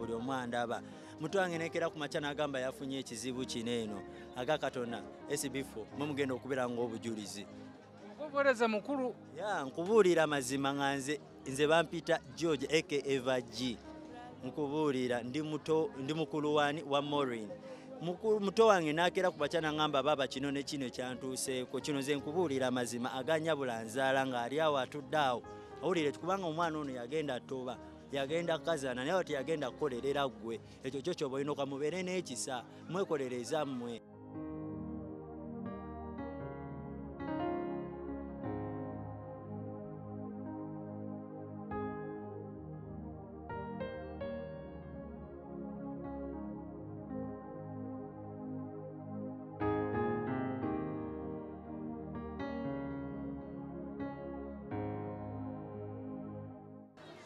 buli omu andaba. Muto wange nekera ku makya n'agamba yafunye ekizibu kino eno aga Katonda SB4 mwe mugenda okubeera ng'obujulizi. Obuweereza mukulu. Ya nkubuulira mazima nga nze bampita George aka Eva G. Nkubuulira ndi muto, ndi mukulu wani wa Maureen. Muto wange nakera ku makya n'angamba baba kino ne kino kyantuuseeko kino nze nkubuulira mazima aganyabula nzaala ng'ali awo atudde awo. Awulire kubanga omwana ono yagenda toba, yagenda kazana naye ati yagenda kukolerera ggwe. Ekyo kyo kyoba olina okamubeere n'ekisa, mwekolereza mmwe.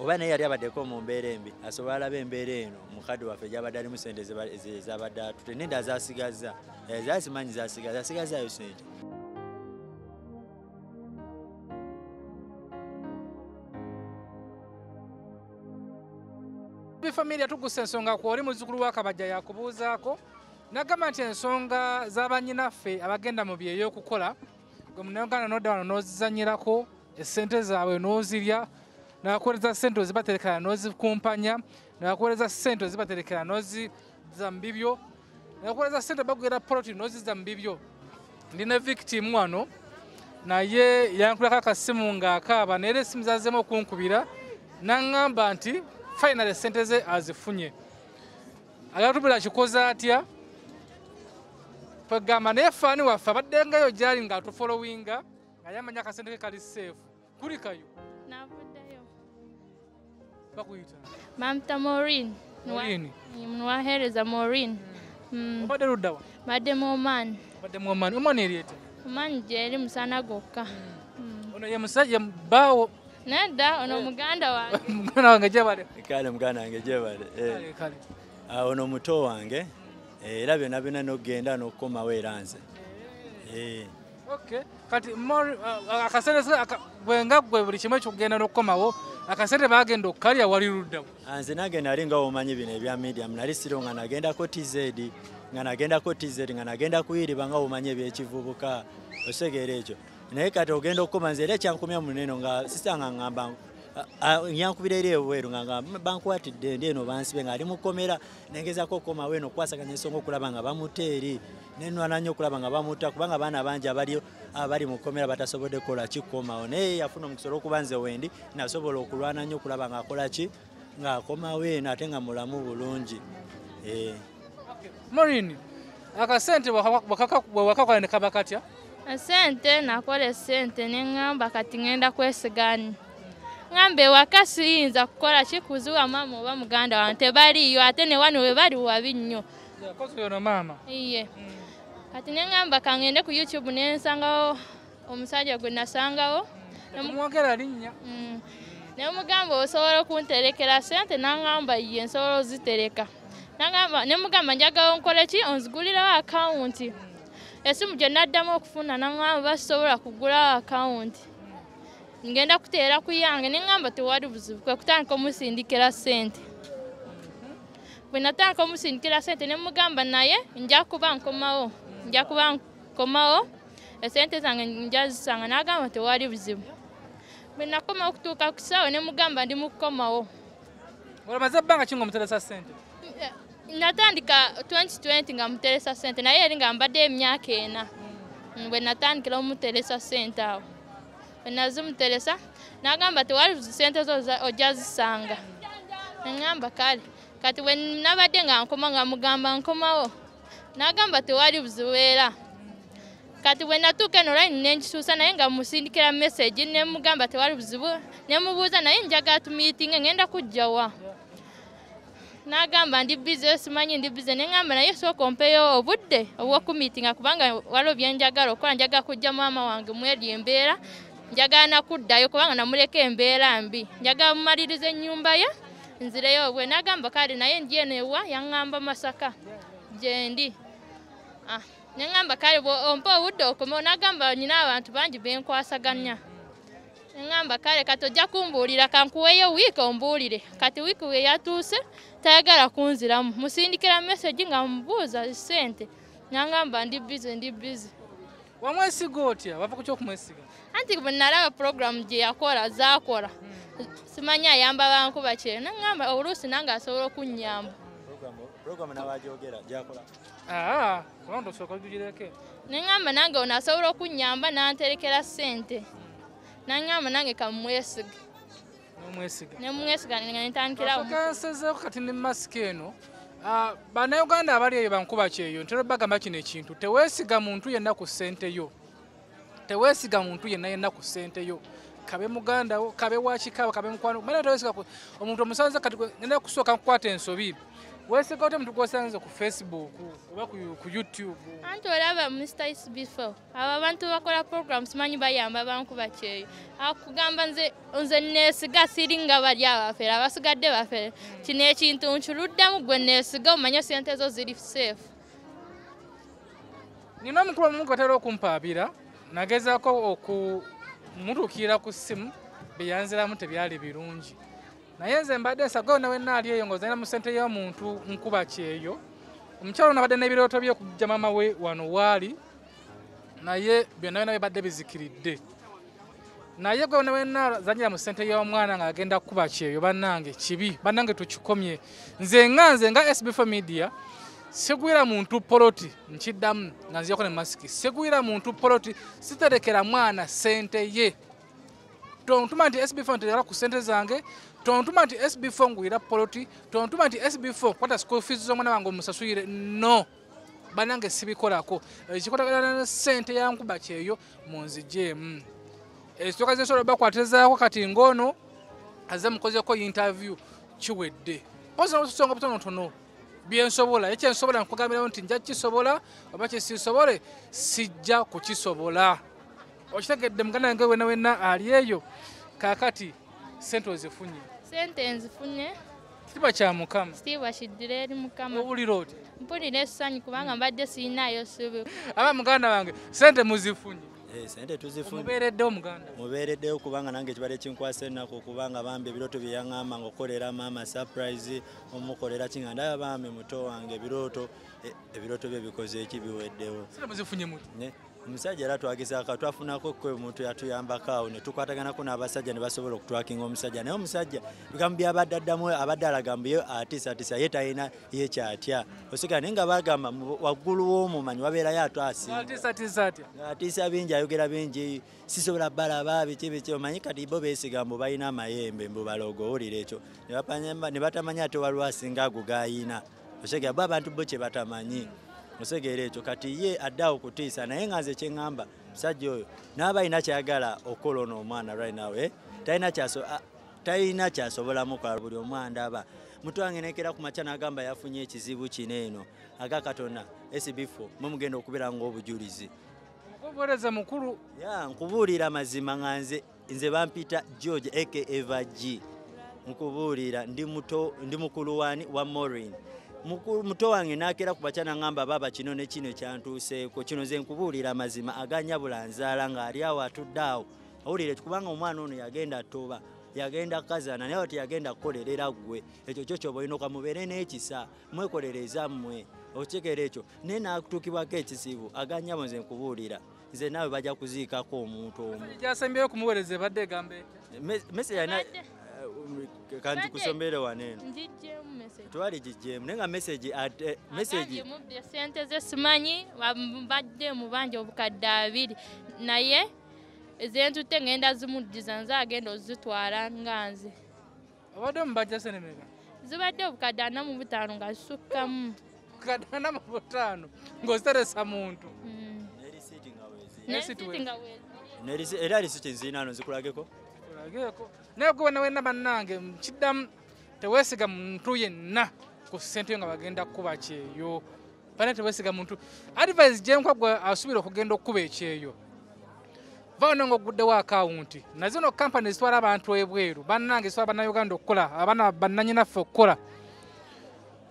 Oba naye yali abaddeko mu mbeera embi asobola alaba embeera eno mukadde waffe gy'abadde alimu ssente z'abadde atute nenda zaasigazza zaasimanyi zaasigazza asigazaayo ssente. Familia tugusa ensonga ku oli muzzukulu wa Kabajja yakubuuzaako n'agamba nti ensonga z'abannyinaffe abagenda mu byeyo okukola gwe munnayuganda n'odda wano n'ozizannyirako essente zaabwe n'ozirya nakuweereza ssente ozibaterekera n'ozikumpanya, nakuweereza ssente ozibaterekera n'ozizza mu bibyo, nakuweereza ssente bagwera poloti n'ozizza mu bibyo. Ndi ne victim wano naye yankulako akasimu ng'akaaba naye era essimu zazzeemu okunkubira n'aŋŋamba nti finally ssente ze azifunye. Agatubula kikoze atya? Kwegamba naye faani waffe abaddengayo gy'ali ng'atufollowinga nga yamanya akasente ke kali safe. Kulikayo. Navuddeyo. Bakuyita? Bampita Maureen. Maureen. Nwaheereza Maureen. Obadde ludda wa? Mbadde mu Oman. Obadde mu Oman. Oman eri etya? Oman gy'eri musana gwokka. Ono ye musajja bbaawo? Nedda, ono muganda wange. Muganda wange gyebale. Kale muganda wange gyebale. Kale kale. Ono muto wange era byonna byonna n'okugenda n'okukomawo era nze. Okay. Kati akasente bwe nga ggwe buli kimu ekyokugenda n'okukomawo akasente baagenda okukalya wali luddawo. Nze nange nali nga womanyi bino ebya medium nali siro nga nagendako TZ nga nagendako TZ nga nagenda kuyiriba nga womanyi ebyekivubuka osegeera ekyo. Naye kati ogenda okukoma nze era ekyankumya munene nga sisanga ngamba yankubira eri ebweru nga bankwatidde ndi eno bansibe nga ali mu kkomera nengezaako okukomawo eno okukwasaganya ensonga okulaba nga bamuta eri nenwana nnyo okulaba nga bamuta kubanga abaana bangi abali mu kkomera batasobodde kukola ki kukomawo naye yafuna omukisa olw'okuba nze wendi nasobola okulwana nnyo okulaba ng'akola ki ng'akomawo eno ate nga mulamu bulungi. Maureen, akasente bwe wakakola ne kaba katya? Esente nakola esente ne ŋŋamba kati ŋŋenda kwesiganya. Ŋŋamba ewaka siyinza kukola ki kuziwa maama oba muganda wange tebaliiyo ate ne wano we bali wabi nnyo. Kozi yono maama? Iye. Kati ne ŋŋamba ka ŋŋende ku YouTube ne nsangawo omusajja gwe nasangawo. Mwogera linnya. Ne mugamba osobola okunterekera ssente n'aŋŋamba ye nsobola ozitereka. N'aŋŋamba ne mugamba njagala onkole ki onzigulirewo akawunti. Essimu gye naddamu okufuna n'aŋŋamba basobola kugulawo akawunti. Ngenda kuteera ku yange ne ŋŋamba tewali buzibu kwe kutandika omusindikira ssente. Bwe natandika omusindikira ssente ne mugamba naye nja kuba nkomawo, nja kuba nkomawo essente zange nja zisanga n'agamba tewali buzibu. Bwe nakomawo okutuuka ku ssaawa ne mugamba ndi mu kukomawo. Olamaze ebbanga ki ng'omuteresa ssente? Natandika 2020 nga muteresa ssente naye eri nga mbadde emyaka ena. Bwe natandikira omuteresa ssente awo. Bwe nazimuteresa n'agamba tewali ssente zo ojja zisanga. Ŋŋamba kale kati bwe nabadde nga nkoma nga mugamba nkomawo n'agamba tewali buzibu era. Kati bwe natuuka eno line ne nkisuusa naye nga musindikira message ne mugamba tewali buzibu ne mubuuza naye njagala tumiitinge ŋŋenda kujja wa. N'agamba ndi busy simanyi ndi busy ne ŋŋamba naye sooka ompeeyo obudde obw'okumiitinga kubanga waliwo bye njagala okukola njagala kujja maama wange mweri embeera njagala nakuddayo kubanga namuleka embeera mbi njagala mumalirize ennyumba ye nzireyo bwe n'agamba kale naye ndi eno ewa yaŋŋamba Masaka gye ndi. Ne ŋŋamba kale ompa obudde okomewo n'agamba nina abantu bangi be nkwasaganya. Ngamba kale kati ojja kumbuulira kankuweeyo wiiki ombuulire. Kati wiiki we yatuuse tayagala kunziramu. Musindikira message nga mubuuza ssente. Nangamba ndi busy ndi busy. Wamwesiga otya? Wava ku ky'okumwesiga? Anti bwe nalaba program gye yakola zaakola. Simanyi ayamba bankuba kyeyo. Nangamba oluusi nange asobola okunnyamba. Program nabagyogera gyakola. Kubanga osooka ojjugireko. Nengamba nange ono asobola okunnyamba n'anterekera ssente. Nangamba nange kamwesiga. N'omwesiga. Nemwesiga ne ntandikirawo. Nsezeeko kati ne masiki eno. Bannayuganda abali eyo bankuba kyeyo ntera bagamba kino ekintu teweesiga muntu yenna ku ssente yo. Teweesiga muntu yenna yenna ku ssente yo. Kabe muganda wo, kabe wa kikaba, kabe mukwano. Mana teweesiga omuntu omusanze kati ngenda kusooka nkukwata ensobi. Weesiga otya omuntu gw'osanze ku Facebook oba ku YouTube? Anti olaba Mr. SB4 abo abantu bakola programs simanyi bayamba bankuba kyeyo. Akugamba nze neesiga siri nga bali abafere abasigadde bafere. Kino ekintu nkiruddamu gwe neesiga omanye ssente zo ziri safe. Nina omukulu omu gw'atera okumpaabira nagezaako okumutuukirira ku ssimu bye yanziramu tebyali birungi. Naye nze mbadde nsagawo nawe naali eyo ng'ozanira mu ssente y'omuntu nkuba kyeyo. Omukyalo ono abadde n'ebirooto bye okujja maama we wano waali naye byonna byonna bibadde bizikiridde. Naye gwe nawe nazanyira mu ssente y'omwana ng'agenda kukuba kyeyo bannange kibi, bannange tukikomye. Nze nga nze nga SB4 Media sigwira muntu poloti nkiddamu nga nziyako ne masiki. Sigwira muntu poloti siterekera mwana ssente ye. Tontuma nti SB4 nterera ku ssente zange, tontuma nti SB4 ngwira poloti, tontuma nti SB4 kwata school fees z'omwana wange omusasulire. No, bannange sibikolako. Ekikwatagana ne ssente ya nkuba kyeyo munzigyemu. Ekisooka ze nsobola bakwatizaako kati ng'ono azze mukozeko interview kiwedde. Mpozi n'obutusonga butonotono bye nsobola, ekye nsobola nkugambirawo nti nja kukisobola oba kye sisobole sijja kukisobola. Okitegedde muganda wange wenna wenna ali eyo kaakati ssente ozifunye. Ssente nzifunye. Kitiibwa kya Mukama. Kitiibwa kiddire eri Mukama. Owulira otya? Mpulira essanyu kubanga mbadde sirinaayo ssuubi. Aba muganda wange ssente muzifunye. Sente tuzifunye. Omubeereddewo muganda. Mubeereddewo kubanga nange kibadde kinkwasa ennaku kubanga bambi ebirooto bye yaŋŋamba ng'okolera maama surprise omukolera ki nga ndaba bambi muto wange ebirooto bye bikoze eki biweddewo. Ssente muzifunye mutya? Omusajja era twagezaako twafunako kwe omuntu yatuyambako awo ne tukwataganako n'abasajja ne basobola okutwakinga omusajja naye omusajja bigambo by'abadde addamu abadde alaga mbu ye atiisatiisa ye talina ye kyatya osigala naye nga bagamba waggulu w'omumanyi wabeerayo atwasinga. Atiisatiisa atya? Atiisa bingi ayogera bingi sisobola balaba biki biki omanyi kati bo beesiga mbu balina amayembe mbu balogo owulira ekyo ne batamanya ate waliwo asinga ago g'ayina osegeera bo abantu bo kye batamanyi osegeera ekyo kati ye adde awo kutiisa naye nga nze kye ŋŋamba musajja oyo n'aba alina kyayagala okukola ono omwana right now talina kyasobola mukola buli omu andaba muto wange nekera ku makya n'agamba yafunye ekizibu kino eno aga Katonda SB4 mwe mugenda okubeera ng'obujulizi. Obuweereza mukulu. Ya nkubuulira mazima nga nze bampita George aka Eva G. Nkubuulira ndi muto ndi mukulu wani wa Maureen. Muto wange n'akeera ku makya n'aŋŋamba baaba kino ne kino kyantuuseeko kino nze nkubuulira amazima aganyabula nzaala ng'ali awo atudde awo owulire kubanga omwana ono yagenda toba yagenda kazana naye teyagenda kukolerera ggwe ekyo kyo kyoba olina mubeere n'ekisa mwekolere ezammwe okitegeera ekyo naye n'atuukibwako ekizibu aganyabo nze nkubuulira nze naawe bajja kuziikako omuntu omu. Gyasembyeyo okumuweereza ebadde egamba etya? Message alina kantikusomere wano eno Njiggyemu message. Twali giggyemu naye nga message ate message Agambye mubbye ssente ze simanyi mbadde mubanja 2000 naye ezentutte ngenda zimuddiza nze agenda ozitwala nga nze. Obadde omubajja ssente mmeka? Zibadde 45,000 nga zisukkamu. 45,000 ng'oziteresa muntu. Ne receipt nga weeziri. Ne Receipt receipt nga weeziri. Era receipt nzirina no nzikulageko. Olageeko. Naye gwe wenna wenna bannange nkiddamu teweesiga muntu yenna ku ssente yo nga bagenda kukuba kyeyo. Bane teweesiga muntu. Advice gye nkuwa gwe asuubira okugenda okukuba ekyeyo. Vaawo ng'oguddewo akawunti. Na zino kampani zitwala abantu ebweru bannange zitwala bannayuganda okukola abaana bannannyinaffe okukola.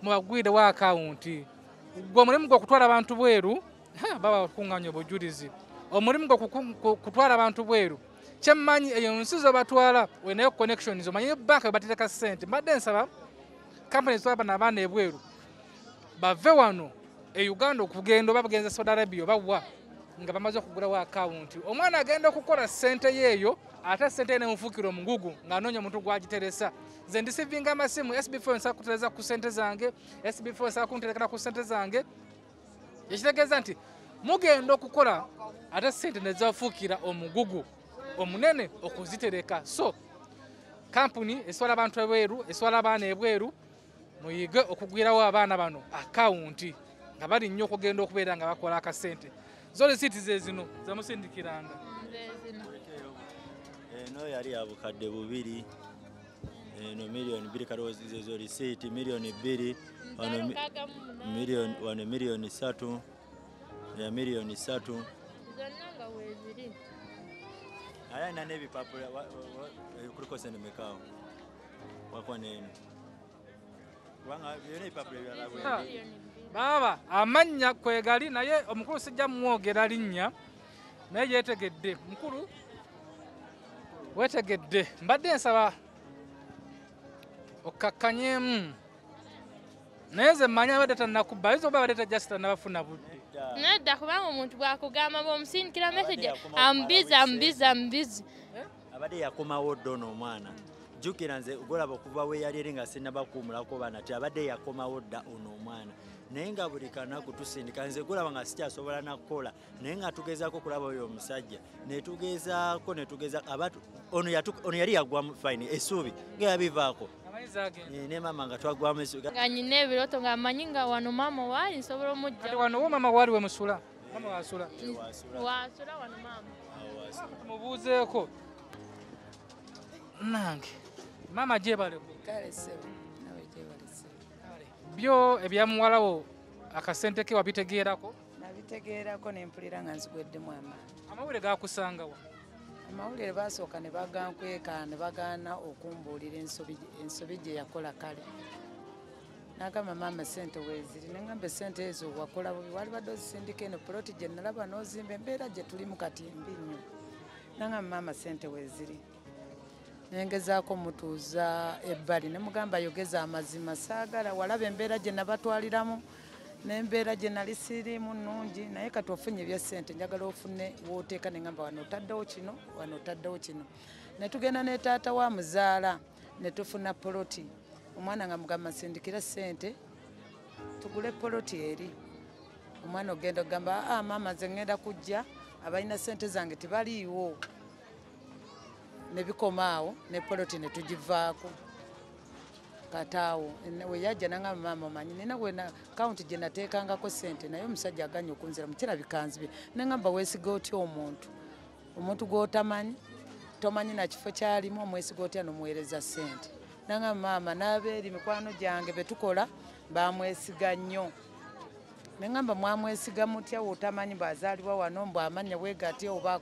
Mubagwirewo akawunti. Gwe omulimu gwe okutwala abantu bweru baba bakuŋŋaanya obujulizi. Omulimu gwe kutwala abantu bweru Kyemmanyi eyo nsi zobatwala olinayo connections, omanyi banka webatereka ssente. Mbadde nsaba kampani ezitwala bano abaana ebweru bave wano e Uganda okugenda oba bagenza Saudi Arabia oba wa nga bamaze okugulawo akawunti. Omwana agenda okukola ssente yeeyo ate ssente ye nemufuukira omugugu ng'anoonya omuntu gw'agiteresa. Nze ndisivinga amasimu SB4 nsaba kutereza ku ssente zange, SB4 nsaba kunterekera ku ssente zange. Ekitegeeza nti mugenda okukola ate ssente ne zibafuukira omugugu omunene okuzitereka. So kampuni eswala abantu ebweru, eswala abaana ebweru, muyige okugwirawo abaana bano akawunti nga bali nnyo okugenda okubeera nga bakola akasente. Zo risiiti ze zino zemusindikiranga. Eno yali ya bukadde 2, eno 2,000,000 kati zezo risiiti 2,000,000, wano 3,000,000, ya 3,000,000. Zonna nga weeziri. Aya alina n'ebipapula kuliko sente mmeka wako neno. Kubanga byonna ebipapula ebirala bwe. Baaba amannya kwegali naye omukulu sijja mwogera linnya naye yeetegedde. Mukulu weetegedde, mbadde nsaba okkakkanyemu naye nze mmanyi abadde tannakubba, ayinza okuba abadde tajja tannabafuna budde. Nedda, kubanga omuntu bw'akugamba bw'omusindikira message ambizi ambizi ambizi. Abadde yakomawo dda ono omwana. Jjukira nze golaba okuva we yali eri nga sinnabakuumulako baana ti abadde yakomawo dda ono omwana. Naye nga buli kanaku tusindika, nze golaba nga sikyasobola na kukola, naye nga tugezaako okulaba oyo omusajja, ne tugezaako ne tugezaako, ono yali yaggwamu fine essuubi nga yabivaako. Ne maama nga twaggwamu essuubi. Nga nnyina ebirooto nga mmanyi nga wano maama waali nsobola omujja. Kati wano wo maama waali we musula? Maama wasula? Wasula wano maama. Tumubuuzeeko. Nange maama gyebaleko. Kale ssebo, nawe gyebale ssebo. Byo ebya muwalawo akasente ke wabitegeerako? Nabitegeerako ne mpulira nga nzigweddemu amaanyi. Amawulire gakusangawa? Amawulire baasooka ne bagankweka ne bagaana okumbuulira ensobi gye yakola kale. N'agamba maama ssente weeziri, ne ngamba essente ezo wakola bubi, wali badde ozisindika eno poloti gye nalaba n'ozimba, embeera gye tulimu kati mbi nnyo. N'agamba maama ssente weeziri. Nengezaako mutuuza ebbali ne mugamba yogeza amazima, saagala walaba embeera gye nabatwaliramu n'embeera gye nali siriimu nnungi, naye kati ofunye ebya ssente njagala ofune w'oteeka. Ne ngamba wano otaddewo kino, wano otaddewo kino. Ne tugenda ne taata wa muzaala ne tufuna poloti. Omwana nga mugamba nsindikira ssente tugule poloti eri. Omwana ogenda ogamba ah maama nze ngenda kujja, abalina ssente zange tebaliiwo. Ne bikoma awo ne poloti ne tugivaako. Kati awo we yajja n'angamba maama omanyi nina we akawunti gye nateekangako ssente naye omusajja aganye okunziramu kirabika nzibye. Ne ngamba weesiga otya omuntu? Omuntu gw'otamanyi, tomanyi na kifo ky'alimu, omwesiga otya n'omuweereza ssente? N'angamba maama n'abeeri mikwano gyange be tukola baamwesiga nnyo. Ne ngamba mwamwesiga mutya w'otamanyi bw'azaalibwa wano mbu amanya bwe gatya oba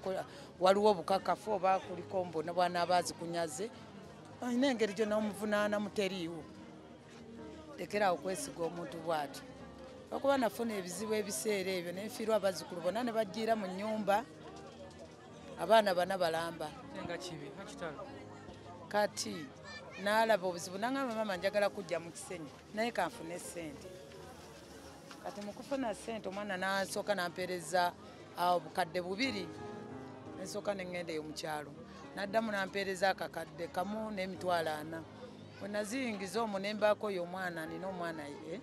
waliwo obukakafu oba kuliko mbu ne bw'anaaba azikunyaze alina engeri gyonna omuvunaanamu teriiwo. Lekera okwesiga omuntu bw'atyo. Olwokuba nafuna ebizibu ebiseera ebyo ne nfiirwa abazzukulu bonna ne bajjiira mu nnyumba, abaana bana balamba. Nga kibi, nga kitalo. Kati n'alaba obuzibu n'angamba maama njagala kujja mu Kisenyi naye kanfune ssente. Kati mu kufuna ssente omwana n'asooka n'ampeereza obukadde 2, nsooka ne ŋŋenda eyo mu kyalo. N'addamu n'ampeereza akakadde 1 n'400,000. Bwe naziyingiza omwo ne mbaako oyo omwana, nina omwana ye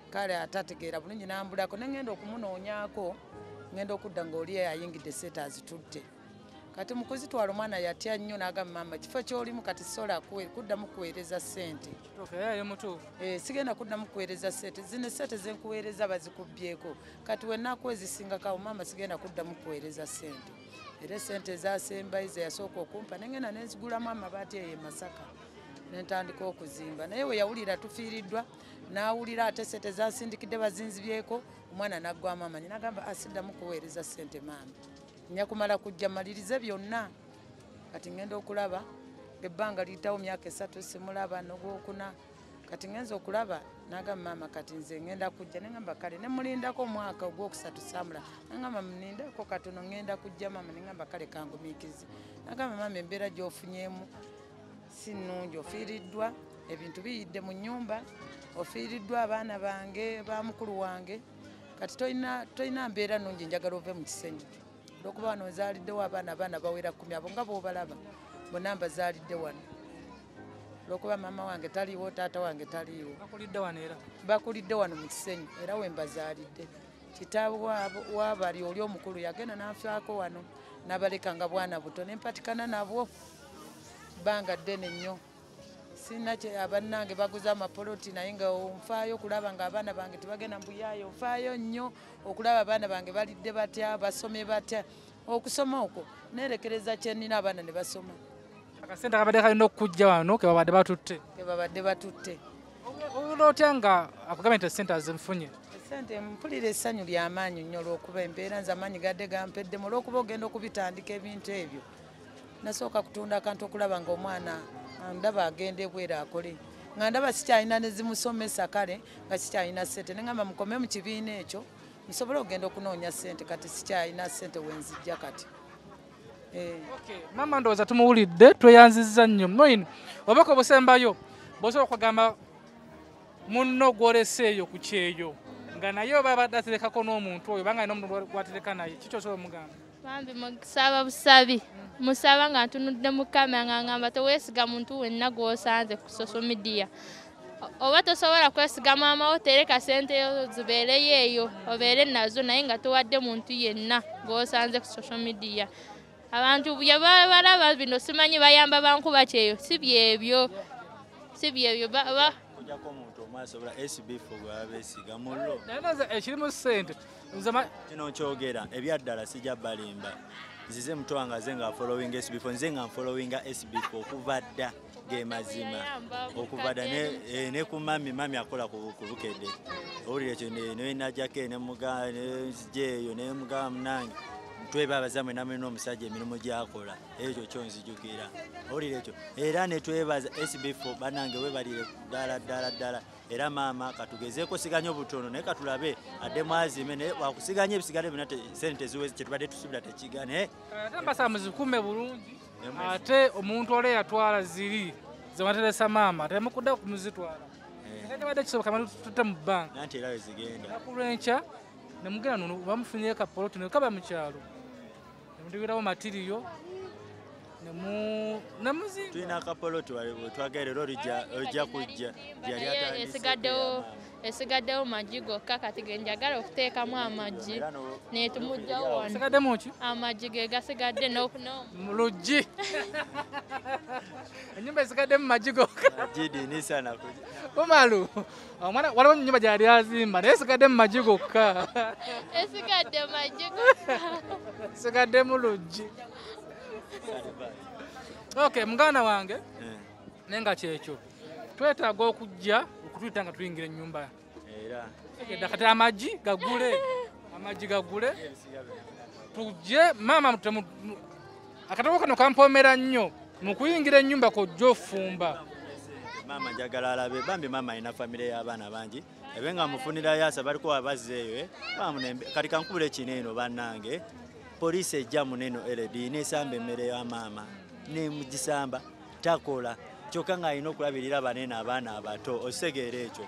kale atategeera bulungi n'ambulako, ne ŋŋenda okumunoonyaako, ŋŋenda okudda ng'oli ayingidde ssente azitutte. Kati mu kuzitwala omwana yatya nnyo n'agamba maama kifo ky'olimu kati sobola kuddamu kuweereza ssente. Sigenda kuddamu kuweereza ssente, zino ssente ze nkuweereza bazikubbyeko. Kati we nnaku ezisingako awo maama sigenda kuddamu kuweereza ssente. Era essente ezaasembayo ze yasooka okumpa ne ŋŋenda ne nzigulamu amabaati eyo e Masaka ne ntandika okuzimba. Naye we yawulira tufiiriddwa n'awulira ate ssente zansindikidde bazinzibyeko, omwana n'aggwamu amaanyi n'agamba asiddamu kuweereza ssente maama. Nja kumala kujja malirize byonna. Kati ŋŋenda okulaba ebbanga liyitawo myaka 3 simulaba n'ogwokuna. Kati ngenza okulaba n'agamba maama kati nze ngenda kujja, ne ngamba kale ne mulindako omwaka ogwokusatu samula, nangamba munindako katono ngenda kujja maama, ne ngamba kale kangumiikirize. Nagamba maama embeera gy'ofunyeemu si nnungi, ofiiriddwa ebintu biyidde mu nnyumba, ofiiriddwa abaana bange ba mukulu wange, kati tolina mbeera nnungi, njagala ove mu Kisenyi. Olwokuba wano nzaaliddewo abaana bawera 10 abo nga bw'obalaba bonna mbazaalidde wano. Olwokuba maama wange taliiwo, taata wange taliiwo. Bakulidde wano era? Bakulidde wano mu Kisenyi era we mbazaalidde. Kitaawe waabali oli omukulu yagenda n'anfaako wano n'abaleka nga bwana buto, ne mpatikana nabwo bbanga ddene nnyo. Sirina abannange baguze amapoloti naye nga nfaayo okulaba nga abaana bange tebagenda mbuyaayo, nfaayo nnyo okulaba abaana bange balidde batya, basomye batya. Okusoma okwo neerekereza kye nnina abaana ne basoma. Akasente akabadde kalina okujja wano ke babadde batutte. Ke babadde batutte. Owulira otya nga akugambye nti essente azinfunye? Essente mpulira essanyu ly'amaanyi nnyo olw'okuba embeera nze amaanyi gadde gampeddemu, olw'okuba ogenda okubitandika ebintu ebyo. Nasooka kutunda akantu okulaba ng'omwana ndaba agenda ebweru akole, nga ndaba sikyalina ne zimusomesa kale nga sikyalina ssente, ne ngamba mukome mu kibiina ekyo musobole okugenda okunoonya ssente, kati sikyalina ssente wenzijja kati. Okay, maama ndowooza tumuwulidde, tweyanzizza nnyo. Moin, obubaka obusembayo bw'osobola okugamba munno gw'oleseeyo ku kyeyo nga naye oba abadde aterekako n'omuntu oyo obanga alina omuntu gw'atereka naye, kiki osobola omugamba? Bambi musaba busabi, musaba nga ntunudde mu kamera nga ngamba teweesiga muntu wenna gw'osanze ku social media. Oba tosobola kwesiga maama wo, tereka ssente zibeereyo eyo obeere nazo, naye nga towadde muntu yenna gw'osanze ku social media. Abantu bye balaba bino simanyi bayamba bankuba kyeyo, si byebyo, si byebyo. Ojjako omuntu omu asobola SB4 gwe mullo. Naye nze ekirimu ssente kino nkyogera ebyaddala sijja balimba. Nzize muto wange aze nga following SB4, nze nga nfollowinga SB4 okuva dda ge mazima, okuva dda ne ku mami akola ku Bukedde. Owulira ekyo ne najjako ne mugamba ne nzijeeyo ne mugamba munange twebaza mwe namwe n'omusajja emirimu gy'akola, ekyo kyo nzijukira. Owulira ekyo era ne twebaza SB4 bannange weebalire ddala ddala ddala. Era maama katugezeeko siganya obutono naye katulabe addemu azime, naye wakusiganya ebisigale byonna ssente ziweze kye tubadde tusuubira tekigane. Ate mbasaba muzikume bulungi, ate omuntu ole yatwala ziri ze wateresa maama temukudda kumuzitwala. Ekibadde kisoboka tutte mu bbanka. Nanti era we zigenda. Olunaku lw'enkya ne mugenda nono bamufunyeyo kapoloti ne kaba mu kyalo. Ne mutubirawo matiriyo ne muzimba. Tulina akapoloti twagala era ojja kujja. Esigaddewo magi gokka, kati ge njagala okuteekamu amagi ne tumugjawo wano. Esigaddemu ki? Amagi ge gasigadde mu luggi. Ennyumba esigaddemu magi gokka. Magi dinisa na kujja. Umaru, omwana waliwo ennyumba gy'ali azimba naye esigaddemu magi gokka. Esigadde magi gokka. Esigaddemu luggi. Okay, muganda wange naye nga kyekyo twetaaga okujja okutuyita nga tuyingira ennyumba. Era kati amagi gagule, amagi gagule tujje maama akatabo kano kampoomera nnyo mu kuyingira ennyumba kojja ofumba. Maama njagala alabe, bambi maama alina famire y'abaana bangi ebe nga mufunirayo asa baliko abazzeeyo kati kankubule kino eno bannange. Poliisi ejja muneno LD nesamba emmere ya maama nemugisamba takola, kyokka ng'alina okulabirira banene abaana abato, ositegeera ekyo.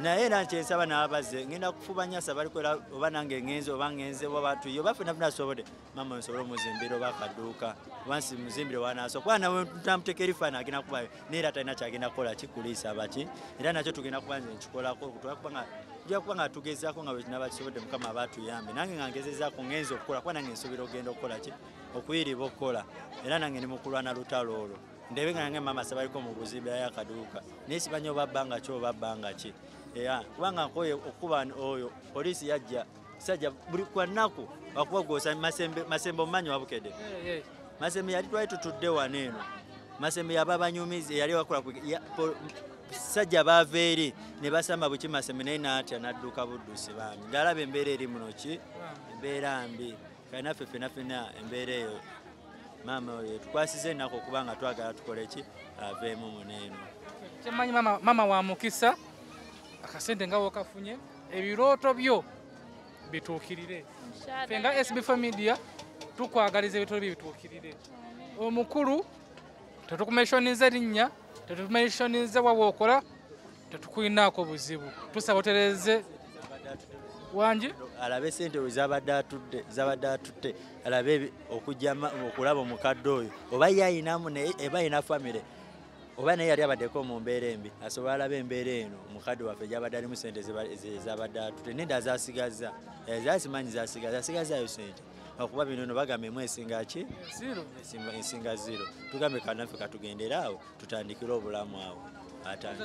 Naye era nkyensaba n'abazze ngenda kufuba nnyo asa baliko era oba nange ngenze oba ngenze oba batuye oba ffenna ffenna tusobodde maama nsobole omuzimbira oba akaduuka oba nsimuzimbire wanaaso kuba nawe ntamuteeka erifaananyi agenda kubayo naye era talina kyagenda kukola kikuliisa baki, era nakyo tugenda kuba nze nkikolako kubanga tujja kuba nga tugezaako nga bwe kinaba kisobodde Mukama aba atuyambe. Nange nga ngezezaako ngenze okukola kuba nange nsuubira okugenda okukola ki okuyiriba okukola, era nange ndi mu kulwana lutalo olwo ndebe nga nange maama sabaliko mu kuzimbirayo akaduuka naye simanyi oba bbanga ki oba bbanga ki. Kubanga nkoye okuba oyo poliisi yajja sajja buli kwa nnaku wakuba gwosa Masembe omumanyi wa Bukedde. Masembe yali twali tutudde wano eno, Masembe yaba banyumizi yali wakola sajja baava eri ne basamba buki Masembe naye n'atya n'adduka buddusi bambi ng'alaba embeera eri muno ki embeera mbi. Kale naffe ffenna ffenna embeera eyo maama oyo tukwasiza ennaku okubanga twagala tukole ki aveemu muno eno. Kyemmanyi mama wa mukisa, akasente nga wokafunye, ebirooto byo bituukirire. Ffe nga SB4 Media tukwagaliza ebirooto byo bituukirire. Omukulu tetukumentioniza erinnya, tetukumentioniza wa w'okola, tetukulinaako buzibu. Tusaba otereeze wangi alabe sente we zabadde atutte alabe okujja okulaba omukadde oyo oba ye ayinamu naye eba ayina famire oba naye yali abaddeko mu mbeera embi asobola alabe embeera eno omukadde waffe gyabadde alimu sente zabadde atutte nedda zasigazza zasimanyi zasigaza asigazaayo sente okuba bino no bagamba emu esinga ki esinga zero tugambe kanaffe katugendere awo tutandikire obulamu awo.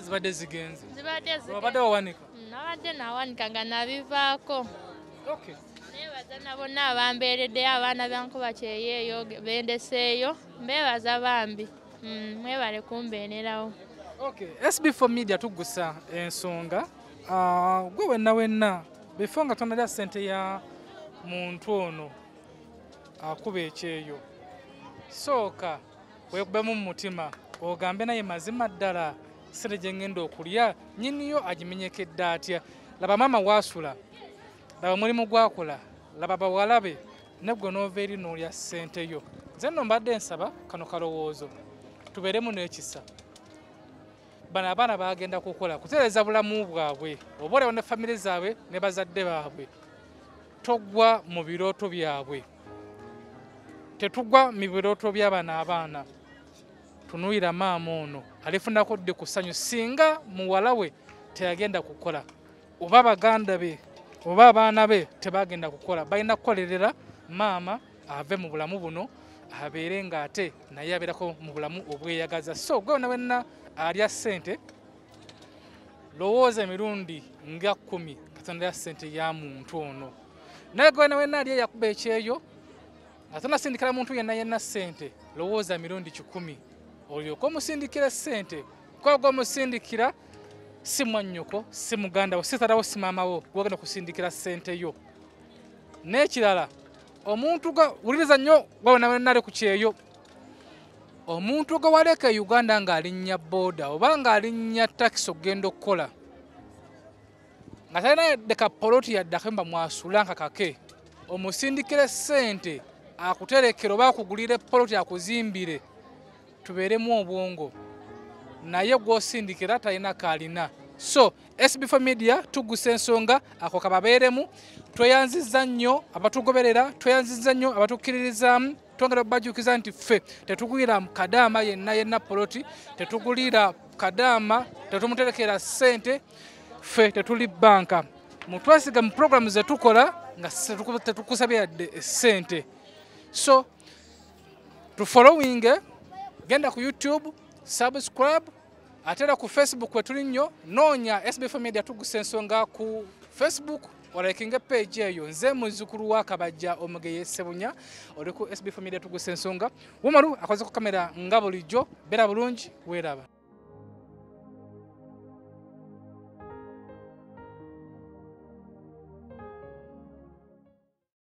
Zibadde zigenze. Zibadde zigenze. Wabadde wawanika? Nabadde nawanika nga nabivaako. Okay. Nebaza na bonna abambeereddeyo abaana bankuba kyeyeeyo bendeseeyo mbebaza bambi. Mwebale kumbeererawo. Okay, SB4 Media tugusa ensonga. Gwe wenna wenna before nga tonalya ssente ya muntu ono akuba ekyeyo. Sooka weekubemu mu mutima ogambe naye mazima ddala ssente gye ngenda okulya nnyiniyo agimenyekedde atya. Laba maama waasula, laba mulimu gwakola, laba bawala be ne gwe n'ova eri n'olya ssente yo. Nze nno mbadde nsaba kano kalowoozo tubeeremu n'ekisa. Bano abaana bagenda kukola kutereeza bulamu bwabwe oba olewo ne famire zaabwe ne bazadde baabwe. Togwa mu birooto byabwe, tetugwa mu birooto by'abano abaana. Tunuulira maama ono alifunako ddi ku ssanyu singa muwala we teyagenda kukola oba baganda be oba abaana be tebagenda kukola. Balina kukolerera maama ave mu bulamu buno abeere ng'ate naye abeerako mu bulamu obweyagaza. So gwe wena wenna alya ssente lowooza emirundi nga 10 Katonda ya ssente ya muntu ono. Naye gwe wena wenna ali eyakuba ekyeyo nga tonasindikira muntu yenna yenna ssente lowooza emirundi 100 olyoke omusindikira ssente. Kuba gw'omusindikira si mwannyoko, si muganda wo, si taata wo, si maama wo, gw'ogenda okusindikira ssente yo. N'ekirala omuntu wuliriza nnyo gwe wena wenna ali ku kyeyo, omuntu gwe waleka e Uganda ng'alinnya booda oba ng'alinnya takisi okugenda okukola nga talina yadde kapoloti yadde akayumba mwasula nka kake, omusindikire ssente akuterekere oba akugulire poloti akuzimbire, tubeeremu obwongo naye gw'osindikira talina k'alina. So SB4 Media tugusa ensonga ako kababeeremu. Tweyanzizza nnyo abatugoberera, tweyanzizza nnyo abatukkiririzaamu. Twongera okubajjukiza nti ffe tetugulira kadaama yenna yenna poloti, tetugulira kadaama, tetumuterekera ssente, ffe tetuli banka. Mutwesiga mu puroguramu ze tukola nga tetukusabye yadde ssente. So tufollowinge, genda ku YouTube, subscribe, ate era ku Facebook we tuli nnyo, noonya SB4 Media tugusa ensonga ku Facebook, olikinge page eyo. Nze muzzukulu wa Kabajja Omugeye Ssebunya, oli ku SB4 Media tugusa ensonga. Wumaru akoze ku kamera nga bulijjo, beera bulungi, weeraba.